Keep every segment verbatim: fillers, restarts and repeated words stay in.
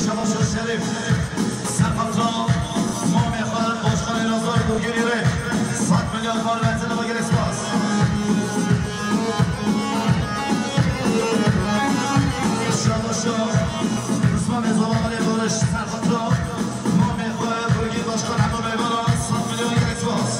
Şabaşa Şerîf, Serqatra, mamê xwe, başkanê Nazar Gurgirî re, sed milyon mal ve tine ve gelek spas. Şabaşa Osmanê Zalamalê Barış, Serqatra, mamê xwe, Gurgîn Başkan, hemû mêvanan, sed milyon gelek spas.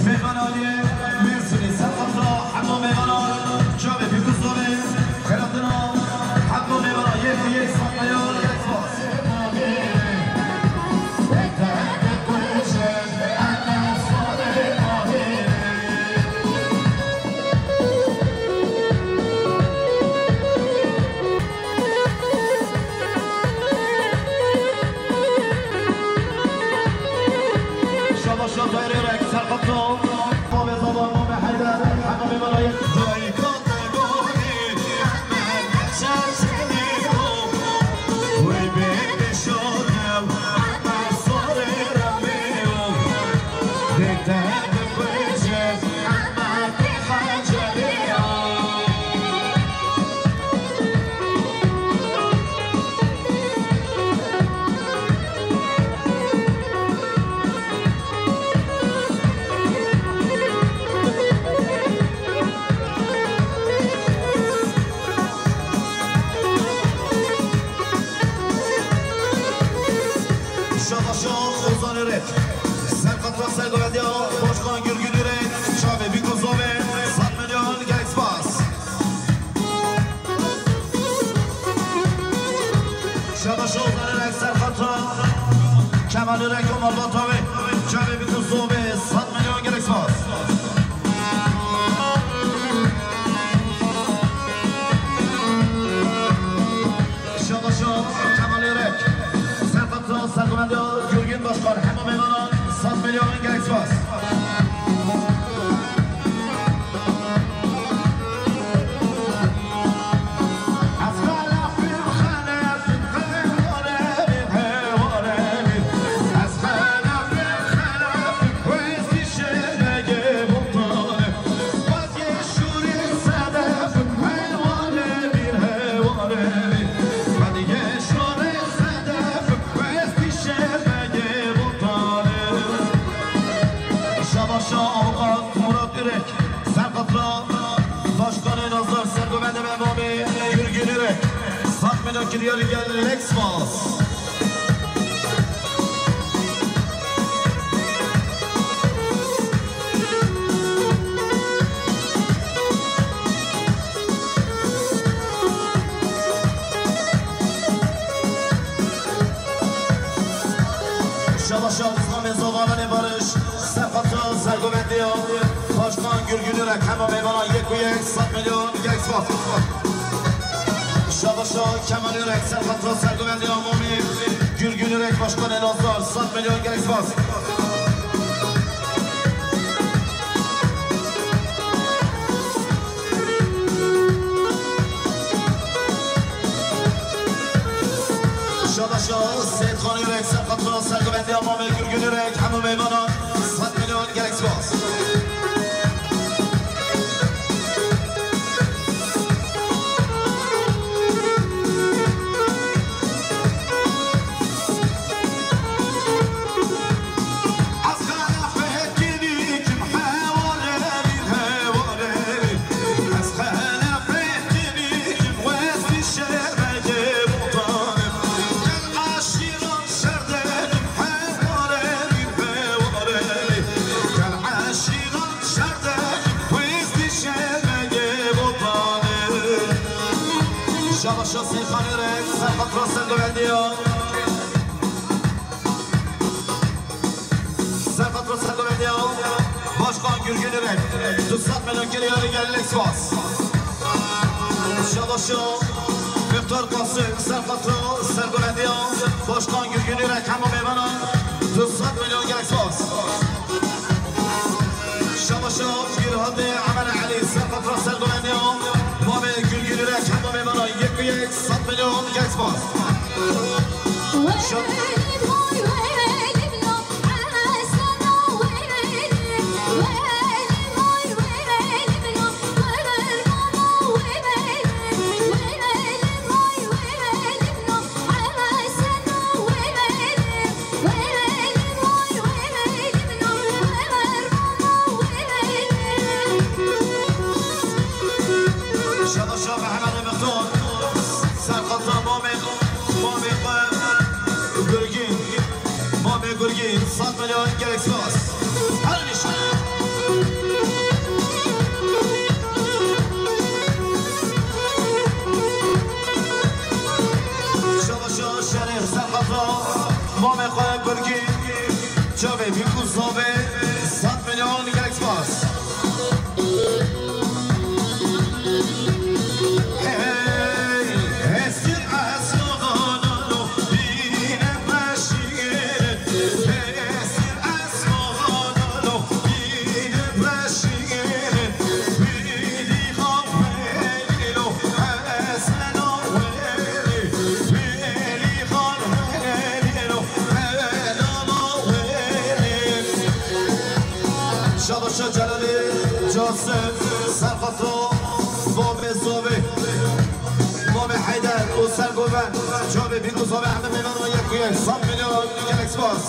Mêvan aliyê Mêrsînê, Serqatra, hemû mêvanan, çavê pîr û zavê, xêratina, hemû mêvanan, yek û yek saqayan, yek spas. Şabaşa Tayrê Rek, Serqatra, Babê Zava, Mamê Heyder, hemû mêvanayê. Şabaşa Ozanê Rek, Serqatra Sergovendiya Başkan Gürgünü Rek, çavê bîk û zovê, sed milyon gelek spas. Şabaşa Ozanê Rek, Serqatra Kemalê Rek û malbata wê, çavê bîk û zovê, sed milyon gelek spas. Şabaşa Kemalê Rek, Serqatra Sergovendiya Gürgün Başkan, hemû mêvanan sed milyon gelek spas. Şabaşa Avukat Murat Ürek, Serqatra Başkanê Nazar Sergovende ve Mamê Gürgün Ürek, sed milyon kiriya li gel Lexmas. Şabaşa Rizvanê Zavaranê Barış, Serqatra Sergovendiya Başkan Gürgün Ürek, hema mêvana yek û yek, sed milyon, yek spas. Şabaşa Kemal Ürek, Serqatra Sergovendiya Mamê. Gülgün Ürek Başkan Elazığ, sed milyon gelek spas. Şabaşa Seyitxan Ürek, serqatra sergovendiya mamê Gülgün Ürek, hemû mêvanan, sed milyon gelek spas. Şabaşa Seyxanê re, serqatra sergovendiya. Serqatra sergovendiya. Başkan Gülgün Ürek, du sed milyon geliyarî gelek spas. Şabaşa Muxtar Kasım, serqatra sergovendiya. Başkan Gülgün Ürek, hemû mêvanan, du sed milyon gelek spas. Şabaşa Gülhadi Emen Elî, serqatra sergovendiya. Mamê Gülgün Ürek, hemû mêvanan, yek û yek, sed milyon gelek spas. Şab- Şabaşa Mehemedê Mixtor, serqatra mamê, mamê xwe Gurgîn, mamê Gurgîn, sed milyon gelek spas. Her nişan. Şabaşa Şerîf, serqatra mamê xwe Gurgîn, çavê bîk û zavê, sed milyon gelek spas. Şabaşa Celalê Casim, serqatra mamê zavê, mamê Heyder û sergovend, çavê bîk û zavê hemî mêvanan yek û yek, sed milyon gelek spas.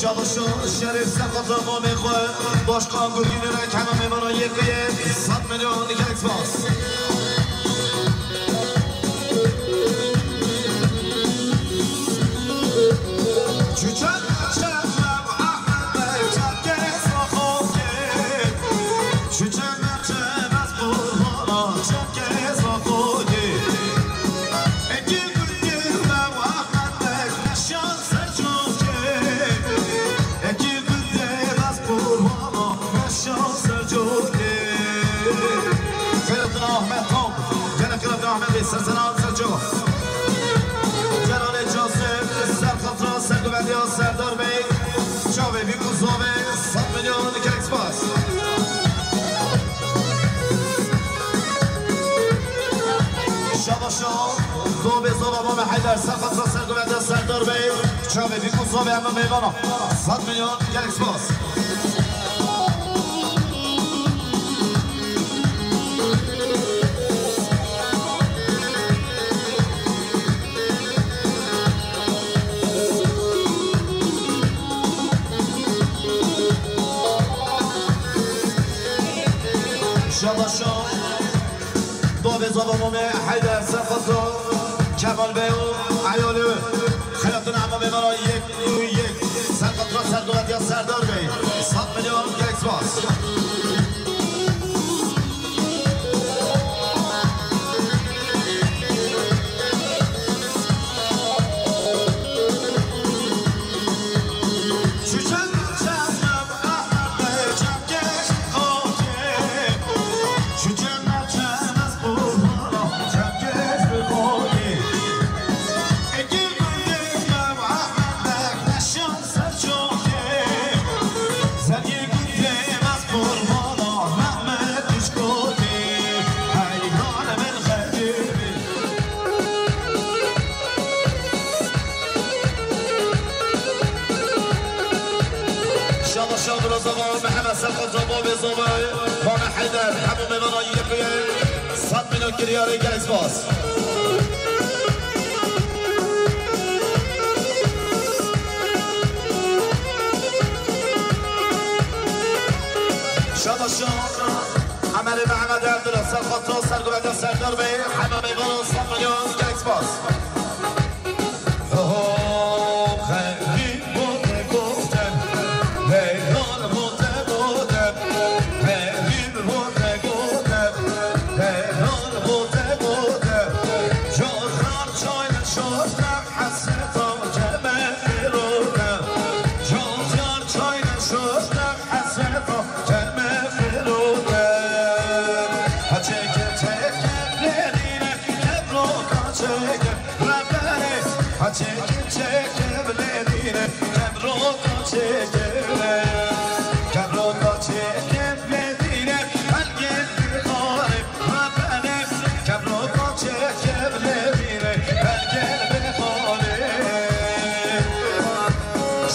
Şabaşa Şerîf, serqatra mamê xwe, Başkan Gurgîn Ürek, hemû mêvanan yek û yek, sed milyon gelek spas. Xêrhatina Ahmet Tom, gelek xêrhatina Ahmet Bey, Sersenan Selçuk. Celalê Casim, serqatra sergovendiya Serdar Bey, çavê bîk û zavê, sed milyon gelek spas. Şabaşa, zavê zava Mamê Heyder, serqatra sergovendiya Serdar Bey, çavê bîk û zavê hemû mêvanan, sed milyon gelek spas. Şabaşa. Bavê zava Mamê Heyder, serqatra Kemal Bey û eyalê wê. Xêrhatina hemû mêvanan yek û yek, serqatra sergovendiya Serdar Bey, sed milyon gelek spas. Abdulazova, Mihemed Serqat, Zova, Zova, Mame Heyder, hemû mêvanan yek û yek, sed milyon kiryarê, gelek spas. Şabaşan, Emelê Mihemed Abdullah, Serqat, Serguvende Serdar Bey, hemû mêvanan sed milyon, gelek spas.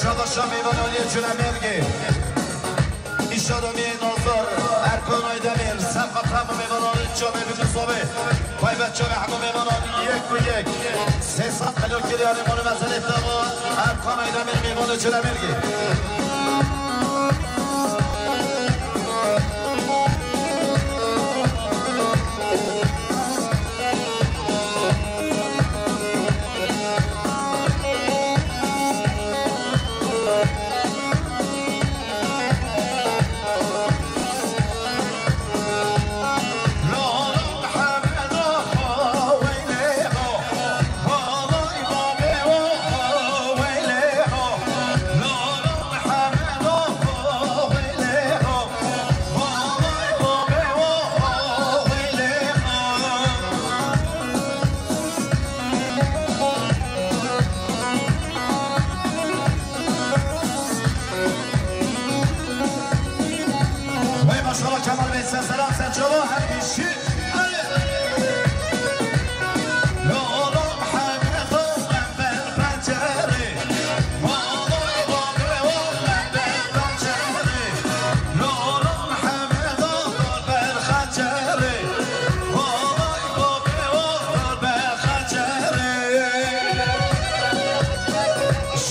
Şabaşa mêvananê Culemêrgê. Îşadamiyê Nazar, Erkan Aydemir, Serqat, hemû mêvanan, çavê bi Musabê. Taybet çavê hemû mêvanan, yek û yek. Sê sed milyon kiryarê, mol û mezelê dava, Erkan Aydemir, mêvanê Culemêrgê. Wey maşallah Kemal Bey, sen selam, sen çava, her kişi.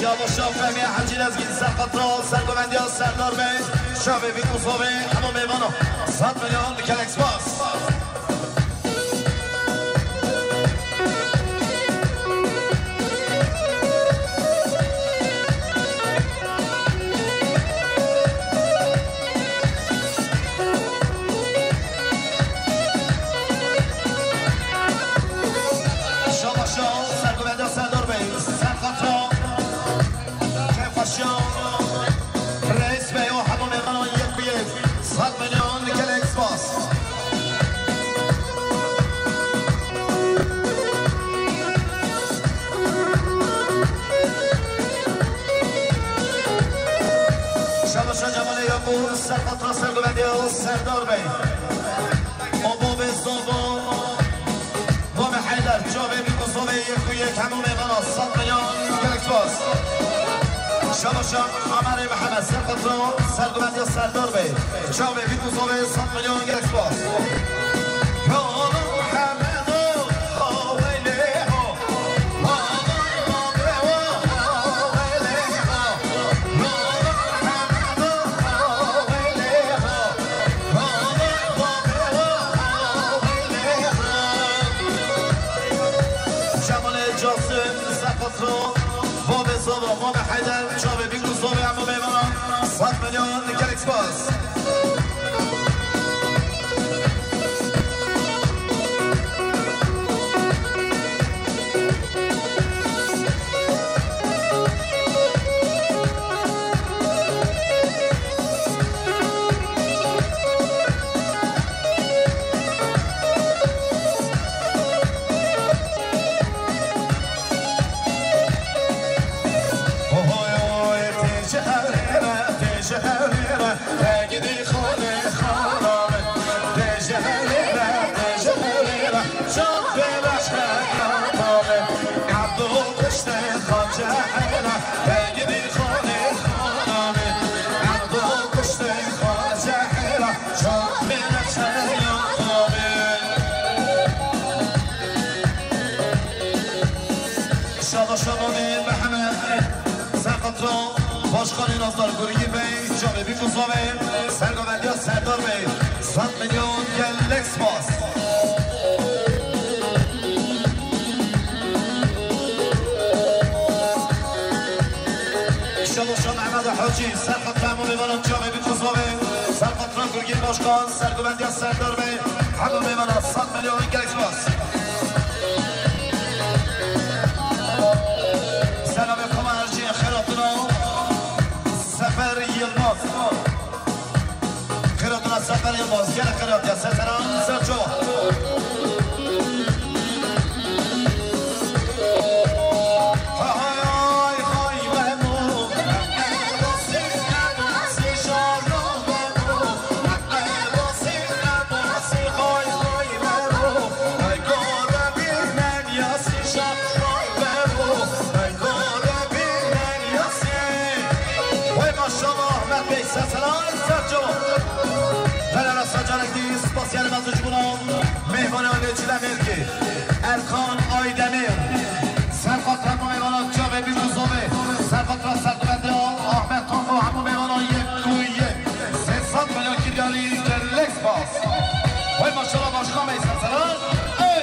Şabaşa Fehmî Hecî Lezgî, Serqat, Sergovendiya Serdar Bey, çavê vî Musabê, hemû mêvana. Sed milyon, gelek spas. Şabaşa Sergovendiya Serdar Bey, Serqat, Kêfxweşiya Reis Bey û hemû mêvanan yek bi yek. Sed milyon gelek spas. Şabaşa Cemalê Yaqûb, Serqat, Sergovendiya Serdar Bey. Abo ve Zabo. Mame Heyder, çavê vî Musabê yek û yek, hemû mêvana sed milyon, gelek spas. Şabaşa Amerê Mihemed, Serqat, Sergovendiya Serdar Bey, çavê vî Musabê sed milyon, gelek spas. Cemalê Casim, Serqat, Bavê Zava, Mame Heyder, çavê vî Musabê, hemû mêvanan sed milyon, gelek spas. Çağdaşa Mamî Mehmet, Serqatra, Başkanê Nazdar Gurgî Bey, Çavê Bîk û Zavê, Sergovendiya Serdar Bey, sed milyon gelek spas. Çağdaşa Mehmet Hacî, Serqatra, hemû mêvanan Çavê Bîk û Zavê, Serqatra Gurgî Başkan, Sergovendiya Serdar Bey, hemû mêvanan sed milyon gelek spas. Selamê xwe me erciyê xêratina Sefer Yilmaz. Xêratina Sefer Yilmaz. Gelek xêratiya Seferan Selçuk. Hay hay hay Memo. Wey maşallah Ahmet Bey, Seferay Serço. Helal olsun, carekî spasiyel mezûcbûna. Mêvanê wê çile mêrkê. Erkan Aydemir. Serqatra hemû mêvana Çavê Bîk û Zavê. Serqatra Serqovendiya Ahmet Tango, hemû mêvana yek û yek. Sê sed milyon kiryarî gelek spas. Wey maşallah başkan Bey, Seferay. Ey!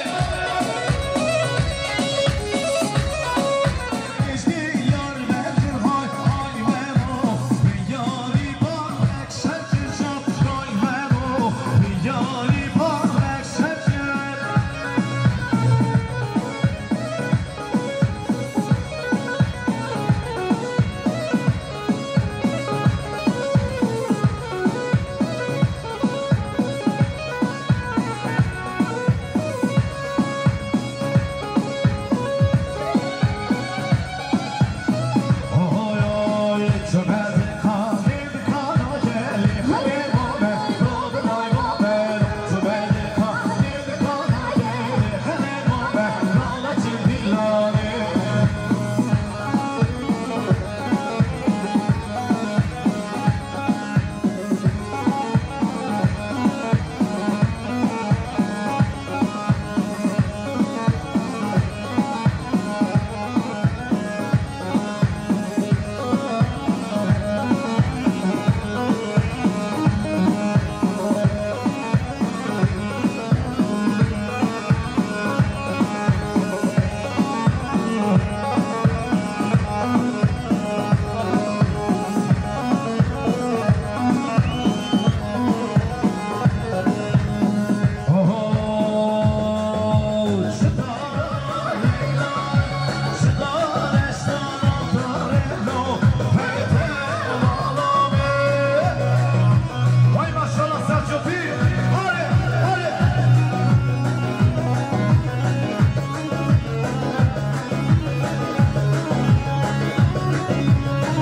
Hay maşallah Selçuk Bey. Hadi, hadi.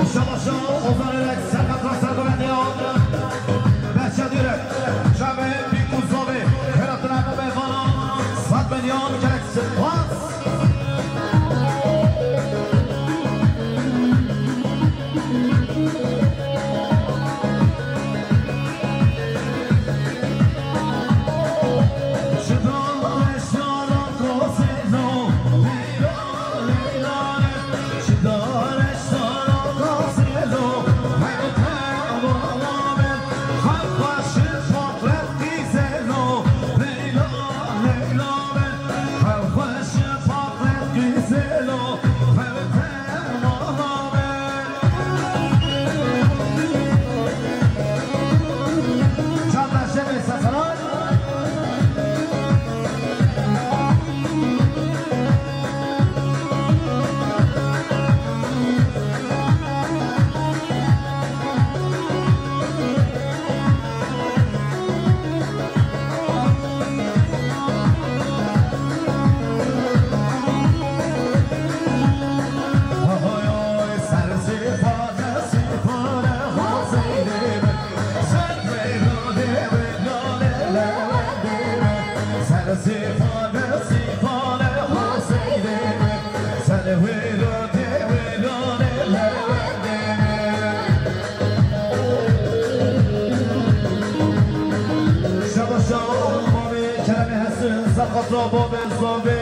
İnşallah şu Ozan Erek, Serkan Serkan Bediyan. Behçe Dürek, Çavê Bîk û Zavê. Xêratina hemû mêvanan sed milyon gelek spas. Şabaş şaw, Mamê Keremê Hesin, Serqatra Babê Zavê,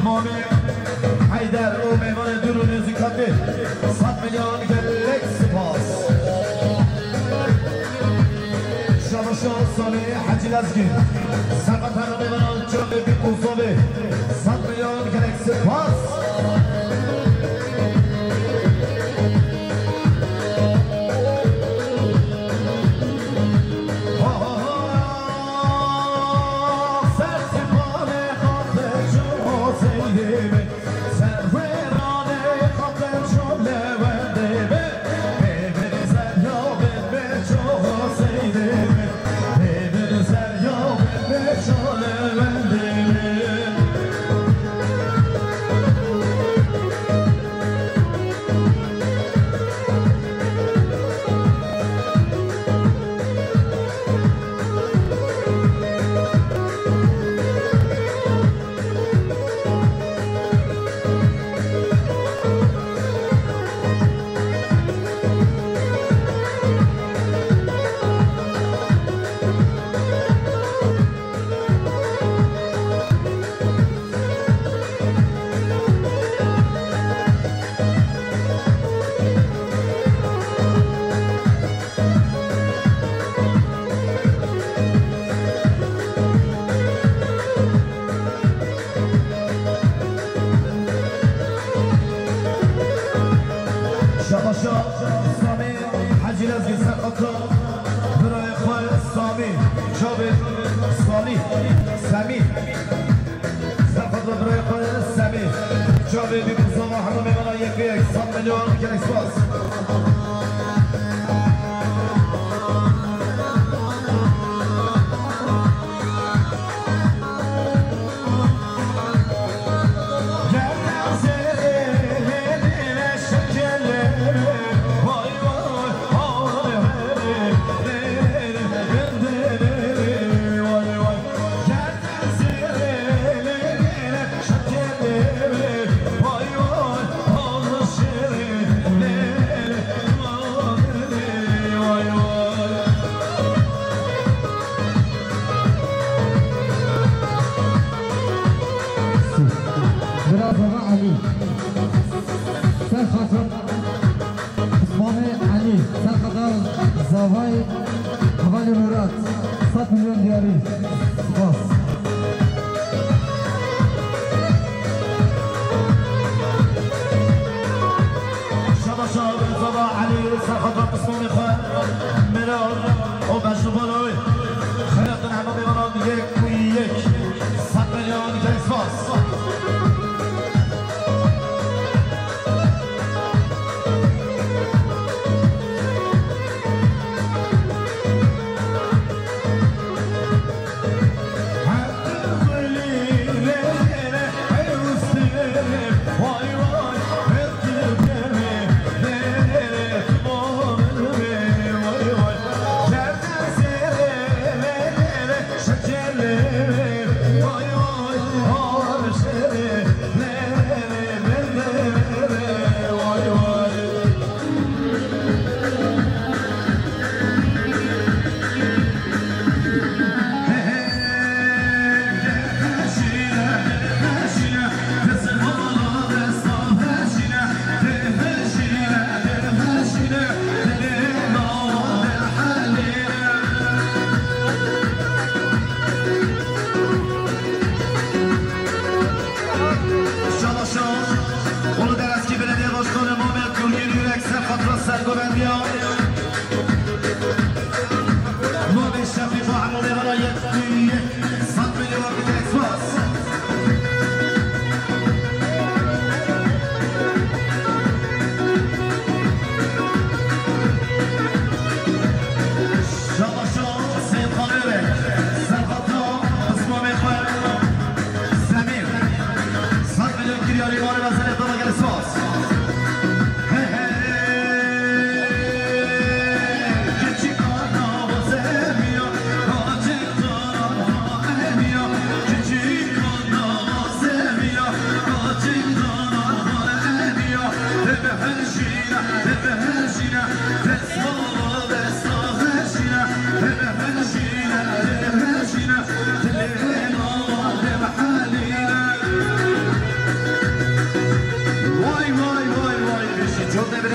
Mamê Heyder û Mêvanê dûr û nêzîkatê, sed milyon gelek spas. Şabaşa Samî Hecî Lezgî, serqetana mêvana çavê bît û zavê, sed milyon gelek spas. Şabaşa Samî Hecî Lezgî serqeta birayê xwe Samî, çavê Salîh, Semî. Serqeta birayê xwe Semî. Çavê bît û zava hemû mêvana yek bi yek sed milyon gelek spas.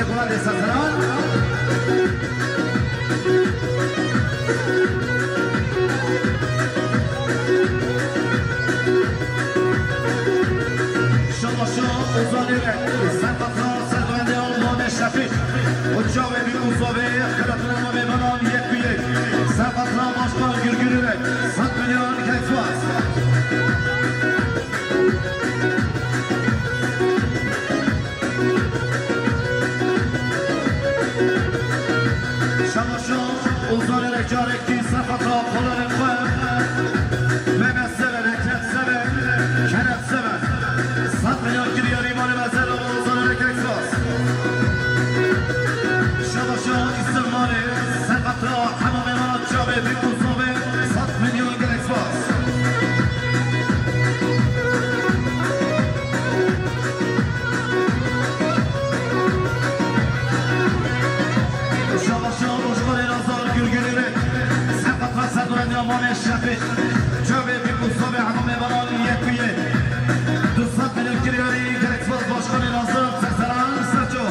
Kolay gelsin sana. Şabaşa Ozanê re, serqatra servende Almame Şefîq. Û çavê bî û zavê, xelatine navê bana yek bi yek. Serqatra başkan Gürgürü re, sed milyon keyfaz. Şabaşa Ozanê re carek dî serqatra kolanê xwe. Mehmet Sever, Ekrem Sever, Kerem Sever. Sed milyon kiriyarî mane mezel û Ozanê re kek spas. Şabaşa Îsmaîlê, serqatra hemamê mala çavê bî û zavê, sed milyon gelek spas. Şabaşa Başkanê Nazar Gülgününe, serqatra serdurendiya Mamê Şefîq, çavê bî û zavê hemamê mala yek bi yek. Du sed milyon kiriyarî gelek spas Başkanê Nazar, serseran serço.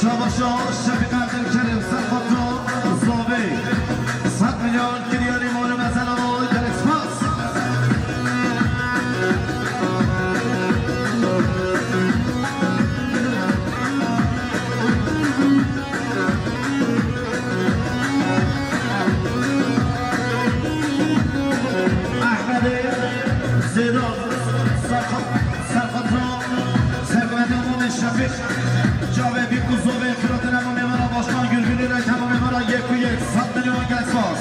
Şabaşa Şefîq Abdülkerim, serqatra zavê. Sed milyon kiriyarî mala mezel û gelek spas. Ehmedê Zêdan, serqat-, serqatra serqatê Mamê Şefîq. Çavê bî û zavê, xîratine Mamê Mala Başkan Gülgünü re, Mamê Mala yek û yek, sed milyon gelek spas.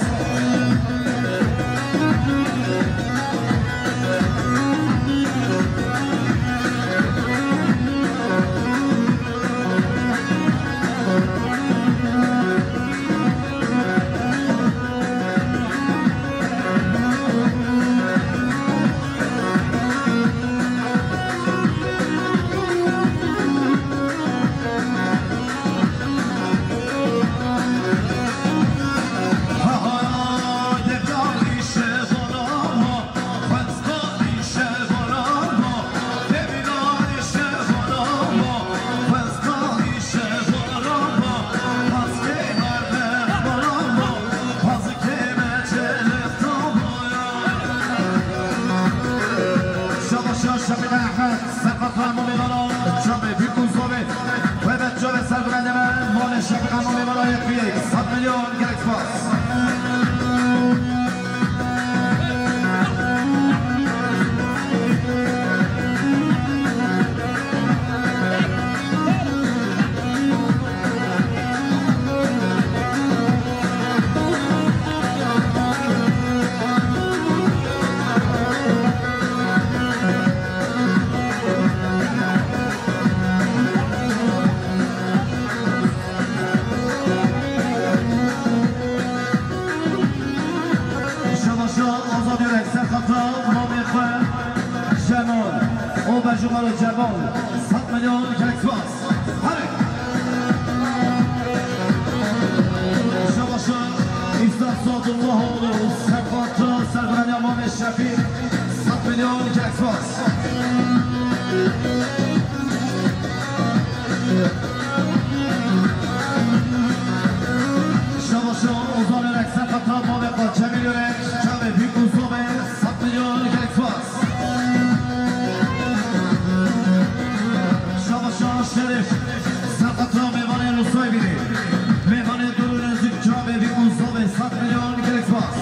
Şabaşa Şefîq Ehmed, serqatra Mamê Mala, çavê bî û zavê. Xwebet çavê sergurendê me, Mamê Şefîq Mamê Mala yek bi yek, sed milyon gelek spas. Şabaşa Azad Yürek, serqatra Mamê xwe Cemal, o bejûmaro Cemal, sed milyon gelek spas. Hadi. Şabaşa Îsa Sadullah oğlu, serqatra sergurendê Mamê Şefîq, sed milyon gelek spas. Şabaşa Ozan Yürek, serqatra Mamê xwe Cemîl Yürek, çavê bî û zavê, sed milyon gelek spas. Şabaşa Şerîf, serqatra mêvanê Nusayê bînî. Mêvanê dûr û nêzîk, çavê bî û zavê, sed milyon gelek spas.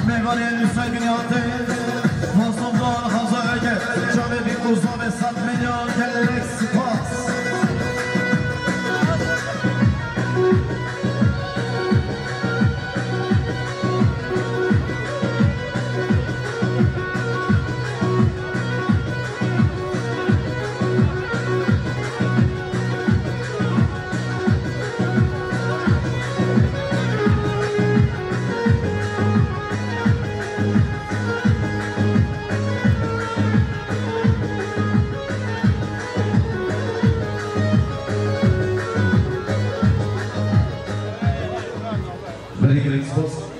Mêvanê Nûsay Binî hate, Mazlûm Doğan, Hamza Öge, Çavê Bîk û Zavê Sed Milyon, gelek spas. Very great sports.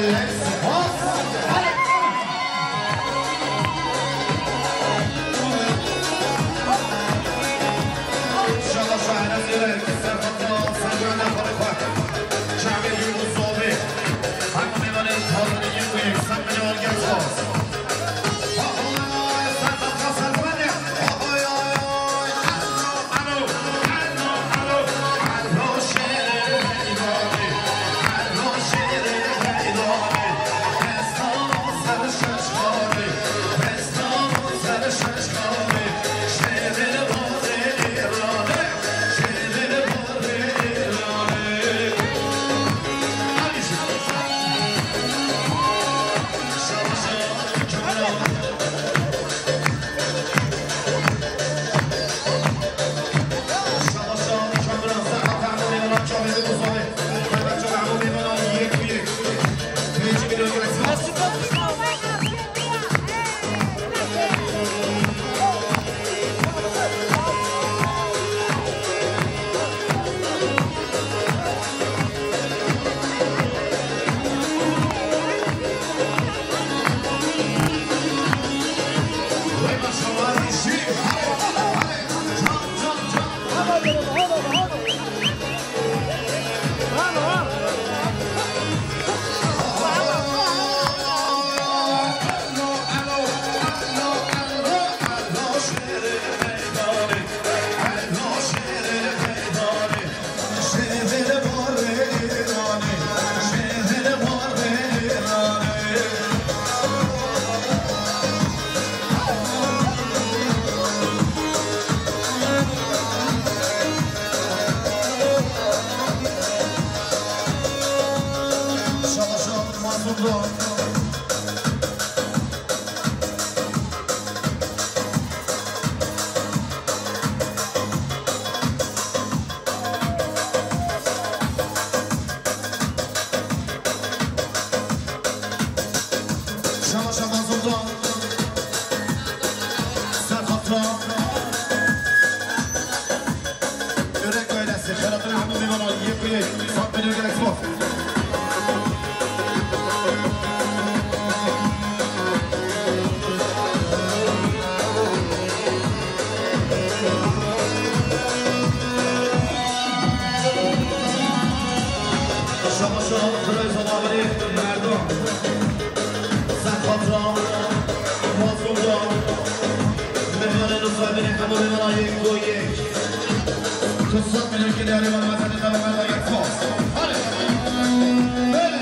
Spas. Şaba şaba Sultan. Serhat Ra. Örek ailesi. Xelatına hemû mêvanan yek û yek. Sat bin Örgen Expo. Şabaşa, birayê Zalaxanê, merdan. Ser xatira Mazlûm da, mêvanên û sahibinê hemû mêvana yek û yek. Tu sed milyon kê diyarê van vatanê te ve merdan yek fas. Hadi. Böyle.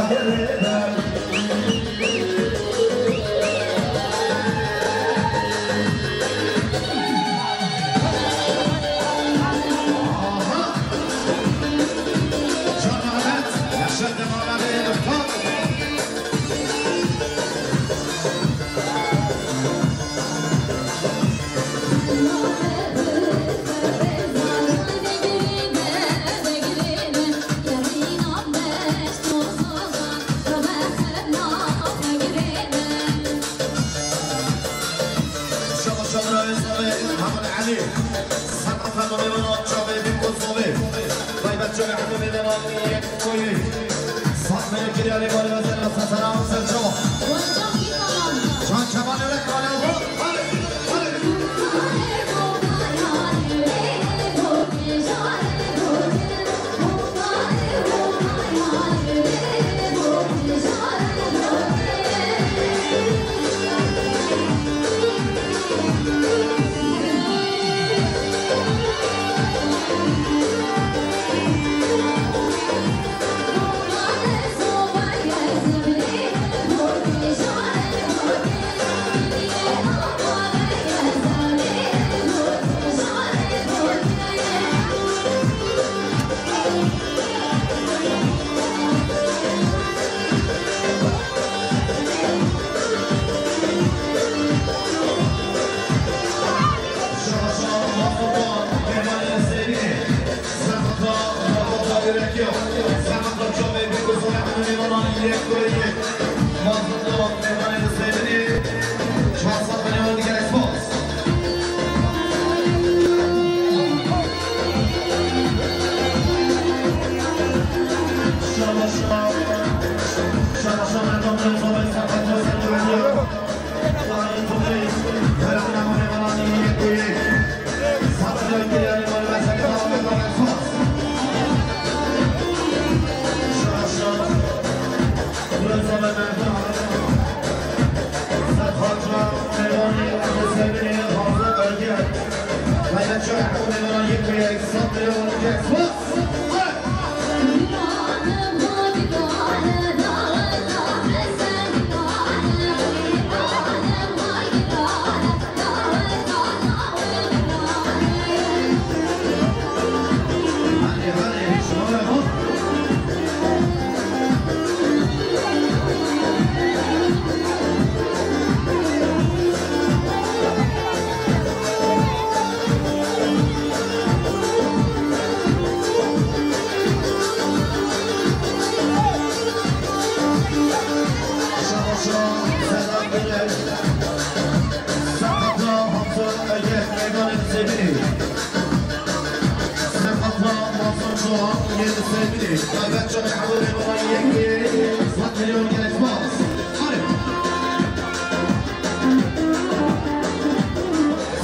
Şaba şabra Êzavê, Hemal Elî. Seqafa Memê Mala, çavê Bîk û Zovê. Taybet çavê hemû mêvanan yek koyê. Sat me yekê Elî Mali Mezel, Sesena Husên Çava. Can Kemal Yürek, Mali Azam. Hadi, hadi. Şabaşa Sedat Güneş, Sakata Hamza Ögek, Meydanê Zêbinê. Sakata Mansur Doğan, Yeni Zêbinê. Taybet Çavê hemû mêvanan yekê, sed milyon gelek spas. Hadi.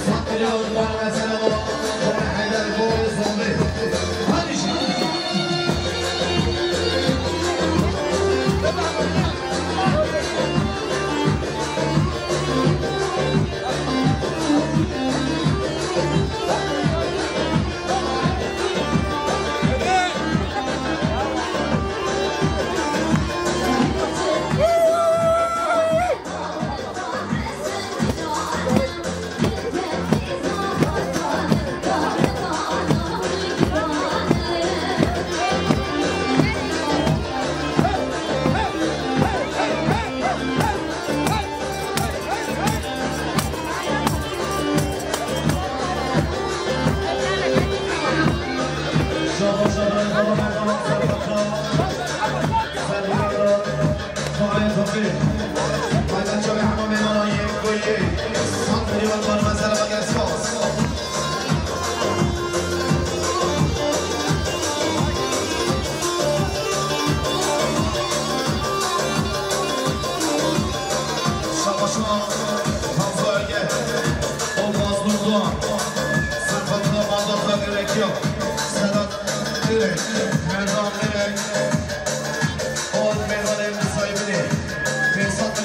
Sed milyon, Mali Mezel, Xwar Heyder, Gorê Zomê. Hadi şimdi. Şabaşa Hamza Öge, Olmaz Nurdoğan, Serhat'la Mazlum'la Gerek Yok, Sedat Direk, Merdan Direk, Ol Meydanê Zêbinê, Behzat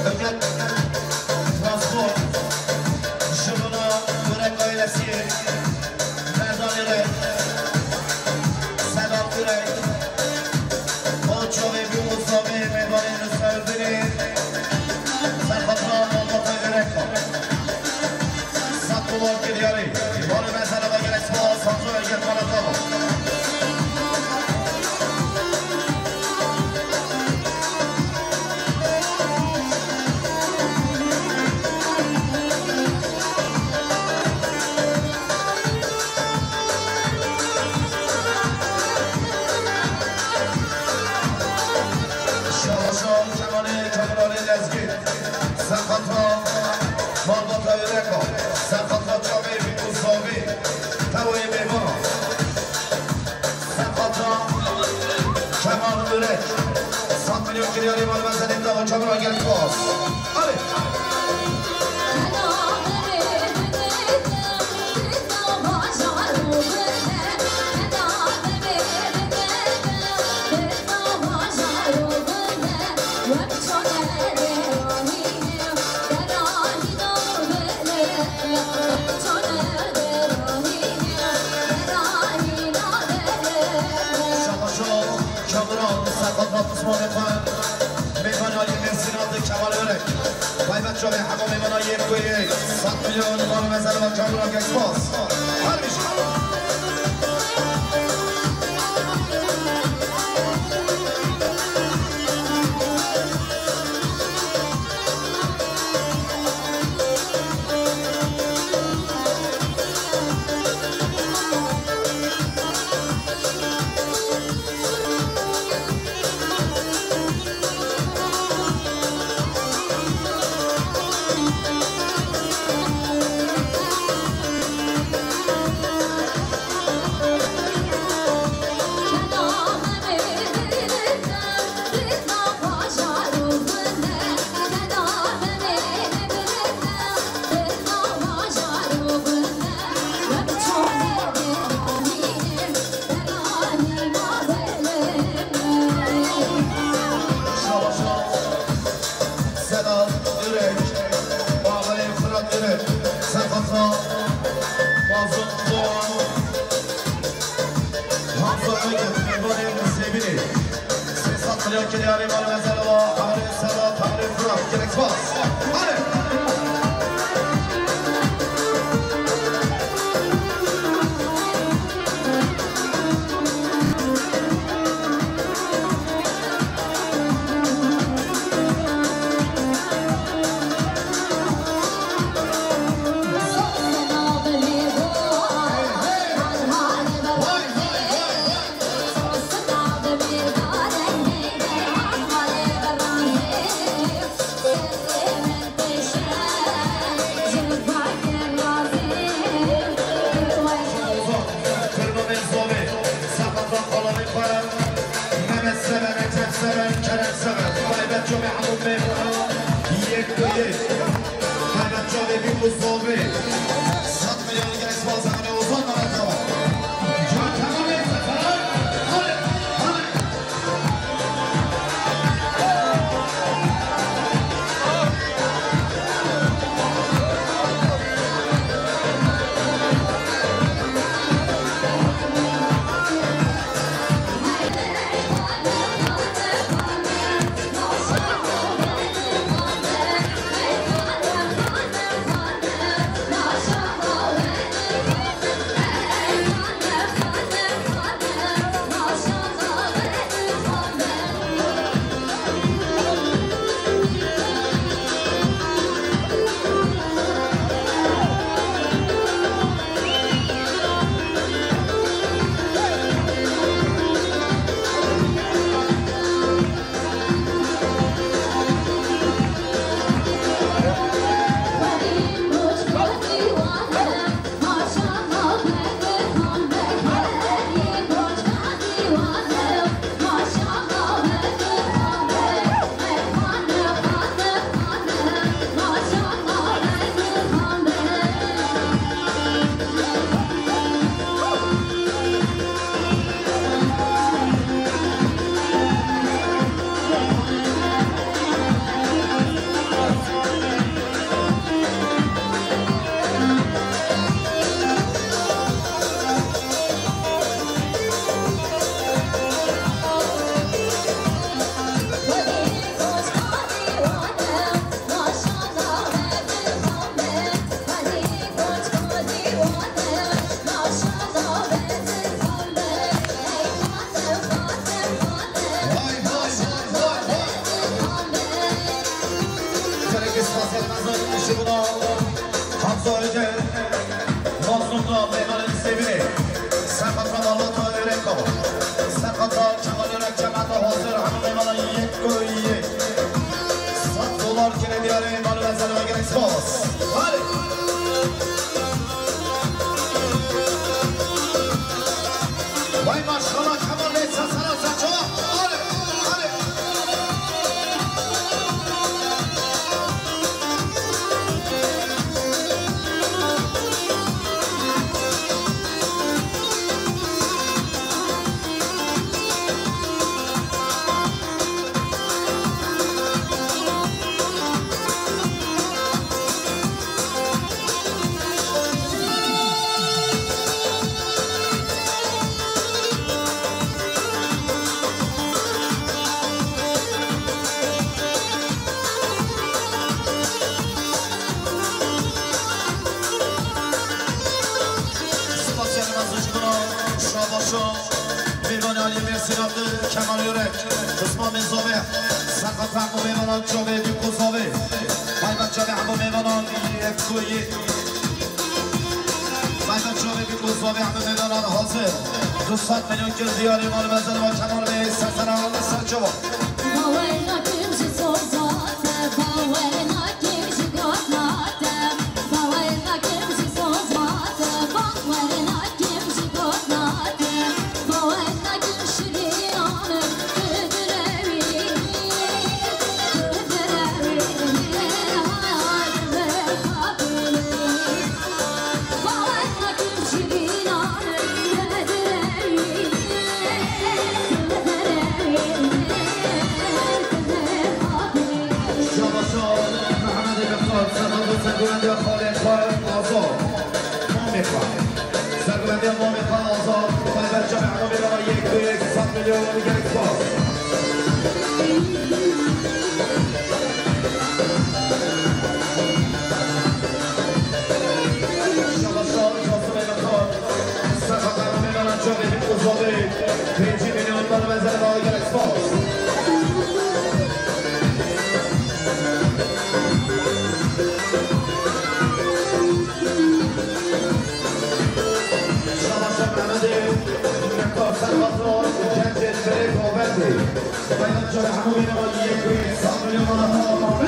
Hikmet Transport, Şirona Gurek ailesi, Merdan Gurek, Sedat Gurek, Koçovê Bî Mustafê, Meydanê Nusrevdinê, Serxatran Malbata Gurek. Saqolar Kiryarî, Mali Mezele ve Gerek Spas, Sanzo Eger Malatava. Şabaşa Kemalê Kemalê Lezgî, Seqatra Malbata Üreka, Seqatra Çavê Bî Mustafê, Tewê Mêvana. Seqatra Kemal Ürek. Sed milyon kiryarê Mali Mezelê Dawa Çamura Gel Spas. Alê. Şabaşo, Çamura, Seqatra Osmanê xwe, mêvana yê Mêrsîna di Kemal Örek. Baybet Çavê hema mêvana yê ku yê sed milyon Mali Mezelê Çamura Gel Spas. Her bir şey. Şabaşa Sedat Ürek, Bağlayê Fırat Ürek, Seqatra Mazlum Doğan, Hamza Ögün, Memoli Zebini. Sesat Milyon Kiryarê Mali Mezelê Wa, Harê Sedat, Harê Fırat, Gerek Spas. Hadi. Ozan, Turnavê Zovê, Seqatra Qalanê Xwe, Mehmet Sever, Ecem Sever, Kerem Sever, Taybet Çavê hemû mêvana yek bi yek. Taybet Çavê Bî Mustafê, sed milyon Gerek Spas, Emre Ozan, Mehmet Sever. Can Kemal Bey, Sefer, hadi, hadi. Kemal Yürek, Osman Mezove, Serhat Rahmu Meyvanan, Çove, Büyük Kozove, Baybaç Çove, Abu Meyvanan, Yekkoyi, Baybaç Çove, Büyük Kozove, Abu Meyvanan hazır. Du sed milyon kil diyarê mal mezel ve Kemal Bey, Sesena, Serçova. Şabaşa Mehemedê Mextar, Sedal Hüseyin Güvende, Xalê Xayr Azad. Mamê xwe. Serguvendiya mamê xwe Azad, taybet çavê hemû mêvana yek bi yek sed milyon gelek spas. Şabaşa Kasımê Mextar, Serhat hemû mêvana çavê Hîm Uzadê, pêncî milyon bana mezel gelek spas. Şabaşa Mehemedê, Mextar Serbator, Gencên Birê Kovendê. Bayramçe ve hemû yine var, yek ve sed milyon manat.